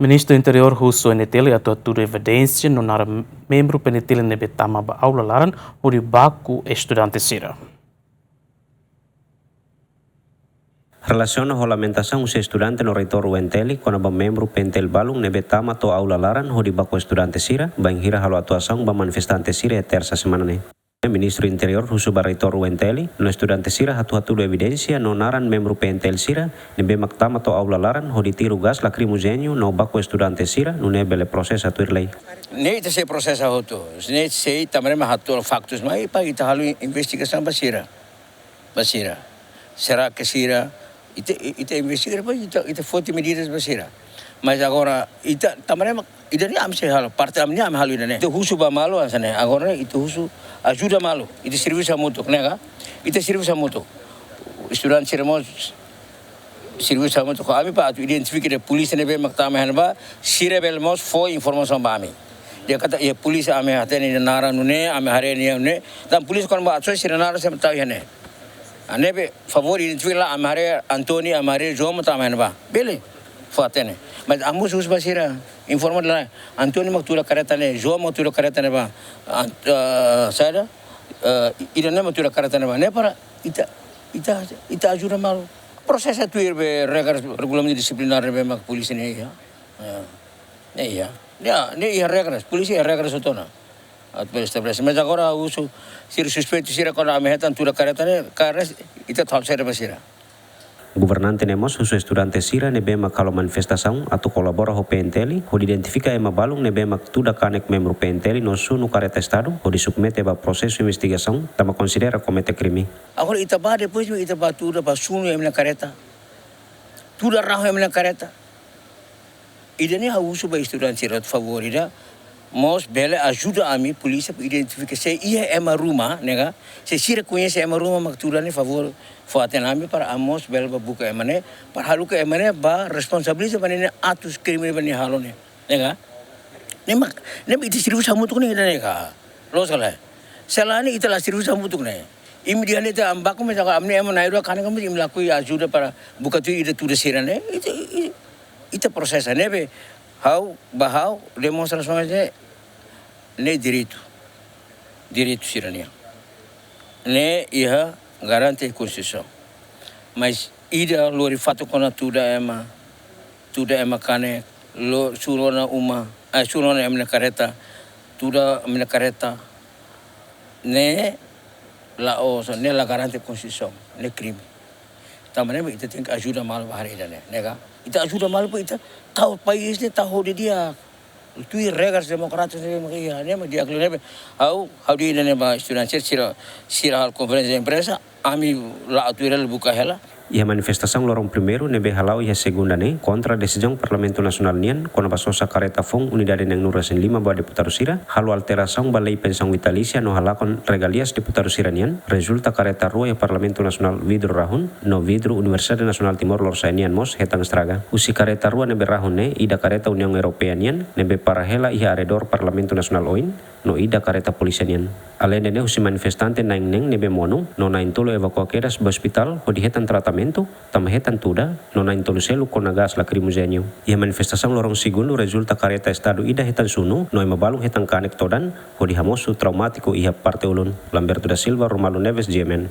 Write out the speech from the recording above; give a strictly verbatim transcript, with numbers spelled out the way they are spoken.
Ministru Interiór husu O N T L atu hatudu evidénsia no naran membru P N T L ne'ebé tama ba aula laran hodi baku estudante sira. Relasiona ho lamentasaun husi estudante no reitór U N T L kona-ba membru P N T L balun ne'ebé tama to'o aula laran hodi baku estudante sira, bainhira halo atuasaun ba manifestante sira iha Tersa semana ne'e. Ministru Interiór husu ba reitór U N T L no estudante sira atu hatudu evidénsia no naran membru P N T L sira ne'ebé mak tama to'o aula laran hodi tiru gás lakrimojéniu no baku estudante sira, nune'e bele prosesa tuir lei. Ne'e ita sei prosesa hotu. Ne'e sei tanba ne'e mak hato'o faktus mai para ita halo investigasaun ba sira. Ba sira. Será que sira, ita, ita investiga, depois ita, ita foti medidas ba sira. Mas agora, ita, tanba ne'e mak, ida-ne'e ami sei halo, parte ami-nia ami halo ida-ne'e. Ita husu ba malu hanesan ne'e, agora ne'e ita husu ajuda malu, ita servisu hamutuk, ne'e ka? Ita servisu hamutuk. Estudante sira mós servisu hamutuk ho ami para atu identifika de'it polísia ne'ebé mak tama iha ne'ebá, sira bele mós fó informasaun ba ami. Dehan katak, iha polísia ami hatene nia naran nune'e, ami haree nia nune'e. Tanba polísia kuandu bá atu soe sira naran sei tau iha ne'e. Ah, ne'ebé favór identifika lai, ami haree Antoni, ami haree João mak tama iha ne'ebá. Bele fó hatene. Mas ami mós husu ba sira, informa lai, Antoni mak tuda kareta ne'e, João mak tuda kareta ne'ebá. Ant-, ah, saida, ah, ida-ne'e mak tuda kareta ne'ebá. Ne'e para ita, ita, ita ajuda malu. Prosesa tuir be regras regulamentu disiplinár ne'ebé mak polísia ne'e iha. Ah, ne'e iha. Ne'e, ne'e iha regras, polísia iha regras hotu ona. Atu bele estabelese. Mas agora husu, sira suspeitu sira kuandu ami hetan tuda kareta ne'e, kareta ita tau sira ba sira. Governante ne'e mós husu estudante sira ne'ebé mak halo manifestasaun atu kolabora ho P N T L, hodi identifika ema balun ne'ebé mak tuda kanek membru P N T L no sunu kareta estadu, hodi submete ba prosesu investigasaun, tanba konsidera komete krime. Agora ita bá depois ita bá tuda, bá sunu ema nia kareta. Tuda rahun ema nia kareta. Ida-ne'e ha'u husu ba estudante sira favór ida, mós bele ajuda ami polísia identifika se iha ema ruma, ne'e ka? Se sira koñese ema ruma mak tuda ne'e favór fó hatene ami para ami mós bele bá buka ema ne'e, para haruka ema ne'e bá responsabiliza ba ninia atus krime ba nia halo ne'e, ne'e ka? Ne'e mak, ne'e mak ita servisu hamutuk ne'e ida-ne'e ka? Loos ka lae? Se lae ne'e ita la servisu hamutuk ne'e. Imi dehan ita ami baku, mas agora ami-nia ema na'in-rua kanek mós imi lakohi ajuda para buka tuir ida tuda sira ne'e. Ita, i-, ita prosesa ne'ebé ha'u, ba ha'u, demonstrasaun ne'e, ne'e direitu. Direitu sira-nian. Ne'e iha garante Konstituisaun. Mas ida lori fatuk ona tuda ema, tuda ema kanek, lo-, sunu ona uma, eh, sunu ona ema nia kareta, tuda ema nia kareta, ne'e la'ós, ne'e la garante Konstituisaun, ne'e krime. Tanba ne'e ita tenke ajuda malu ba haree ida-ne'e, ne'e ka? Ita ajuda malu para ita tau país ne'e tau ho di'ak. Tuir regras demokrátikas ne'e mak iha, ne'e mak di'ak liu ne'ebé. Ha'u, ha'u dehan ida-ne'e ba estudante sira, sira halo konferénsia imprensa, ami la'o tuir hela buka hela. Iha manifestasaun loron primeiru ne'ebé hala'o iha segunda ne'e, kontra desizaun Parlamentu Nasionál nian, kona-ba sosa kareta foun unidade na'in-nulu resin lima ba deputadu sira, halo alterasaun ba lei pensaun vitalísia no halakon regalias deputadu sira-nian, rezulta kareta rua iha Parlamentu Nasionál vidru rahun, no vidru Universidade Nasionál Timor Lorosa'e nian mós hetan estraga. Husi kareta rua ne'ebé rahun ne'e, ida kareta Uniaun Europeia nian, ne'ebé para hela iha arredór Parlamentu Nasionál oin, no ida kareta polísia nian. Aleinde ne'e husi manifestante na'in-neen ne'ebé monu, no na'in-tolu evakua kedas ba ospitál hodi hetan tratamentu, tanba hetan tuda, no na'in-tolu seluk kona gás lakrimojéniu. Iha manifestasaun loron segundu rezulta kareta estadu ida hetan sunu, no ema balun hetan kanek todan, hodi hamosu traumátiku iha parte ulun. Lamberto da Silva, Romualdo Neves, G M N.